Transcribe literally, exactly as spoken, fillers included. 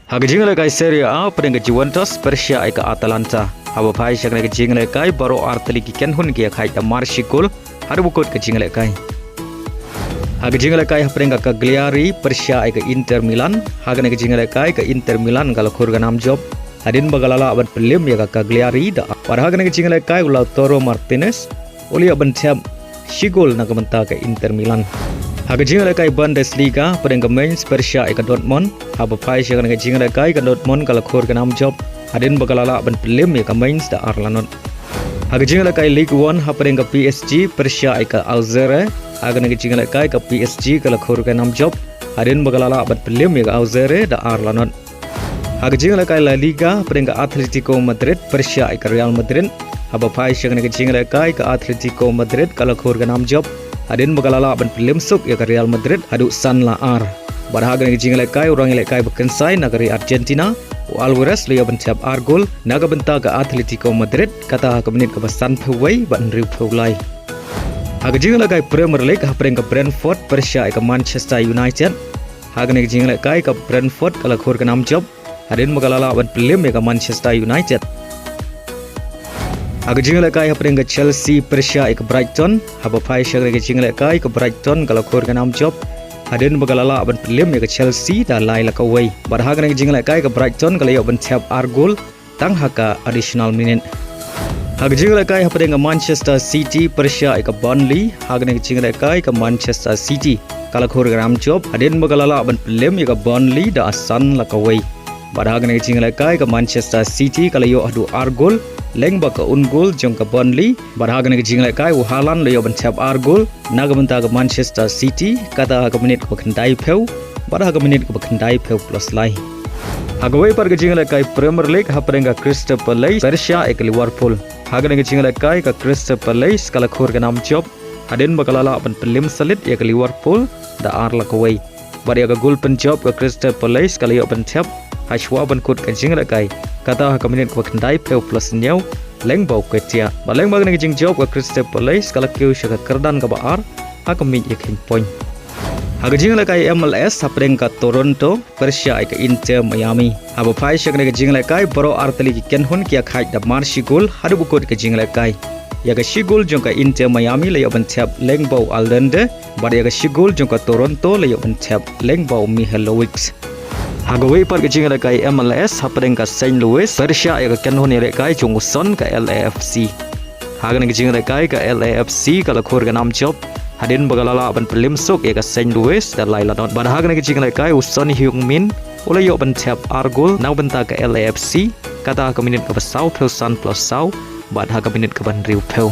Ha ka jinglehkai Serie A, pyrshah ka Juventus pyrshah ïa ka Atalanta. Haba phai sha ka jinglehkai, baroh artylli ki kynhun ki ïakhaid da mar shi gol haduh ba kut ka jinglehkai. Ha ka jinglehkai hapdeng ka Cagliari pyrshah ïa ka Inter Milan. Ha kane ka jinglehkai ka Inter Milan ka la khur ka nam jop hadien ba ka la lah ban pynlem ïa ka Cagliari da ar. Bad ha kane ka jinglehkai u Lautaro Martinez u la ïoh ban thep shi gol na ka bynta ka Inter Milan. Ha ka jinglehkai Bundesliga, pyrshah ka Mainz pyrshah ïa ka Dortmund. Haba phai sha kane ka jinglehkai ka Dortmund ka la khur ka nam jop hadien ba ka la lah ban pynlem ïa ka Mainz da ar la not. Ha ka jinglehkai Ligue One, hapdeng ka P S G pyrshah ïa ka Auxerre. Ha kane ka jinglehkai ka P S G ka la khur ka nam jop hadien ba ka la lah ban pynlem ïa ka Auxerre da ar la not. Ha ka jinglehkai La Liga, hapdeng ka Atletico Madrid pyrshah ïa ka Real Madrid. Haba phai sha kane ka jinglehkai ka Atletico Madrid ka la khur ka nam jop hadien ba ka la lah ban pynlem suk ïa ka Real Madrid haduh san la ar. Bad ha kane ka jinglehkai u rangïalehkai ba kynsai na ka ri Argentina u Alvarez u la ïoh ban thep ar gol na ka bynta ka Atletico Madrid, kata ha ka minit kaba sanphew wei bad hynriewphew lai. Ha ka jinglehkai Premier League, hapdeng ka Brentford pyrshah ïa ka Manchester United. Ha kane ka jinglehkai ka Brentford ka la khur ka nam jop hadien ba ka la lah ban pynlem ïa ka Manchester United. Ha ka jinglehkai hapdeng ka Chelsea pyrshah ïa ka Brighton. Haba phai sha kane ka jinglehkai ka Brighton ka la khur ka nam jop hadien ba ka la lah ban pynlem ïa ka Chelsea da lai la kawei. Bad ha kane ka jinglehkai ka Brighton ka la ïoh ban thep ar gol tang ha ka additional minute. Ha ka jinglehkai hapdeng ka Manchester City pyrshah ïa ka Burnley. Ha kane ka jinglehkai ka Manchester City ka la khur ka nam jop hadien ba ka la lah ban pynlem ïa ka Burnley da san la kawei. Bad ha kane ka jinglehkai ka Manchester City ka la ïoh haduh ar gol lyngba ka own goal jong ka Burnley. Bad ha kane ka jinglehkai u Haaland u la ïoh ban thep ar gol na ka bynta ka Manchester City, kata ha ka minit kaba khyndaiphew bad ha ka minit kaba khyndaiphew plus lai. Ha kawei pat ka jinglehkai Premier League, hapdeng ka Crystal Palace pyrshah ïa ka Liverpool. Ha kane ka jinglehkai ka Crystal Palace ka la khur ka nam jop hadien ba ka la lah ban pynlem salit ïa ka Liverpool da ar la kawei. Bad ïa ka gol pynjop ka Crystal Palace ka la ïoh ban thep ha shuwa ban kut ka jinglehkai, kata ha ka minit kaba khyndaiphew plus hynñiew lyngba u Nketiah. Bad lyngba kane ka jingjop ka Crystal Palace ka la kiew sha ka kyrdan kaba ar ha ka miej ïakheiñ point. Ha ka jinglehkai M L S, hapdeng ka Toronto pyrshah ïa ka Inter Miami. Haba phai sha kane ka jinglehkai, baroh artylli ki kynhun ki ïakhaid da mar shi gol haduh ba kut ka jinglehkai. Ïa ka shi gol jong ka Inter Miami la ïoh ban thep lyngba u Allende, bad ïa ka shi gol jong ka Toronto la ïoh ban thep lyngba u Michailovic. Ha kawei pat ka jinglehkai M L S, hapdeng ka Saint Louis pyrshah ïa ka kynhun ïalehkai jong u Son ka L A F C. Ha kane ka jinglehkai ka L A F C ka la khur ka nam jop hadien ba ka la lah ban pynlem suk ïa ka Saint Louis da lai la not. Bad ha kane ka jinglehkai u Son Heung-min u la ïoh ban thep ar gol na ka bynta ka L A F C, kata ha ka minit kaba sawphew san plus saw bad ha ka minit kaba hynriewphew.